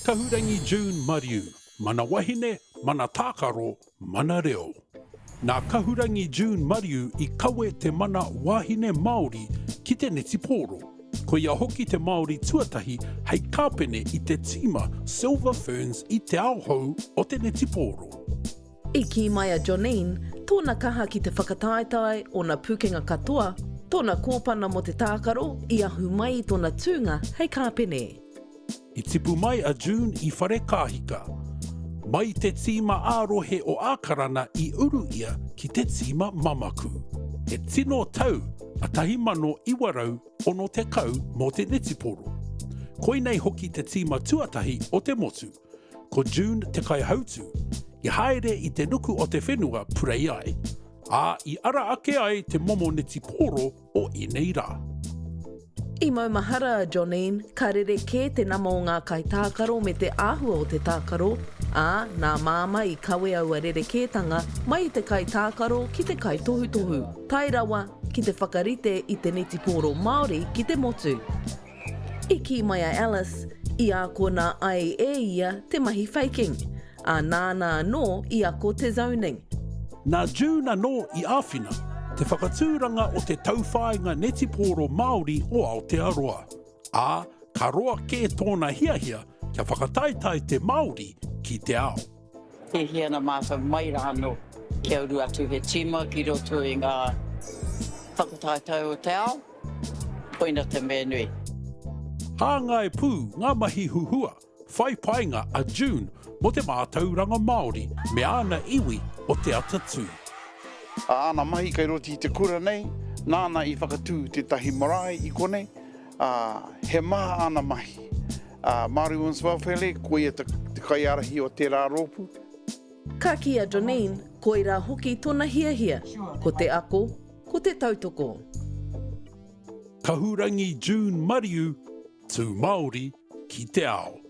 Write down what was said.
Kahurangi June Mariu, mana wahine, mana tākaro, mana reo. Nā Kahurangi June Mariu i kawe te mana wāhine Māori ki te netipōro. Koia hoki te Māori tuatahi hei kāpene i te tīma Silver Ferns i te ao hou o te netipōro. I kī mai a Jonene, tōna kaha ki te whakataetae, ōna pūkenga katoa, tōna kōpana mō te tākaro i ahu mai i tōna tūnga hei kāpene. I tipu mai a June i Wharekāhika. Mai te tīma ā-rohe o Ākarana i uru ia ki te tīma mamaku. He tino tau a 1960 mō te netiporo. Koinei hoki te tīma tuatahi o te motu. Ko June te kaihautū, i haere i te nuku o te whenua purei ai, ā, i ara ake ai te momo netipōro o ēnei rā. I maumahara a Jonene, ka rerekē te nama o ngā kaitākaro me te āhua o te tākaro, ā, nā Māmā i kawe aua rerekētanga mai i te kaitākaro ki te kaitohutohu, tae rawa ki te whakarite i te netipōro Māori ki te motu. I kī mai a Alice, i ākona ai e ia te mahi faking, ā, nāna anō i ako te zoning. Nā June anō i āwhina te whakatūranga o te tauwhāinga netipōro Māori o Aotearoa, ā, ka roa kē tōna hiahia kia whakataetae te Māori ki te ao. Hiahia ana mātou mai rā anō kia uru atu he tīma ki roto i ngā whakataetae o te ao, koina te mea nui. Hāngai pū ngā mahi huhua, whai painga a June mō te mātauranga Māori me āna iwi o Te Atatū. Āna mahi kei roto i te kura nei, nāna i whakatū tētahi marae i konei, ā, he maha āna mahi. A Māori Women's Welfare League, ko ia te kaiārahi o tērā rōpū. Ka kī a Jonene, koirā hoki tona hiahia, ko te ako, ko te tautoko. Kahurangi June Mariu, tū Māori ki te ao.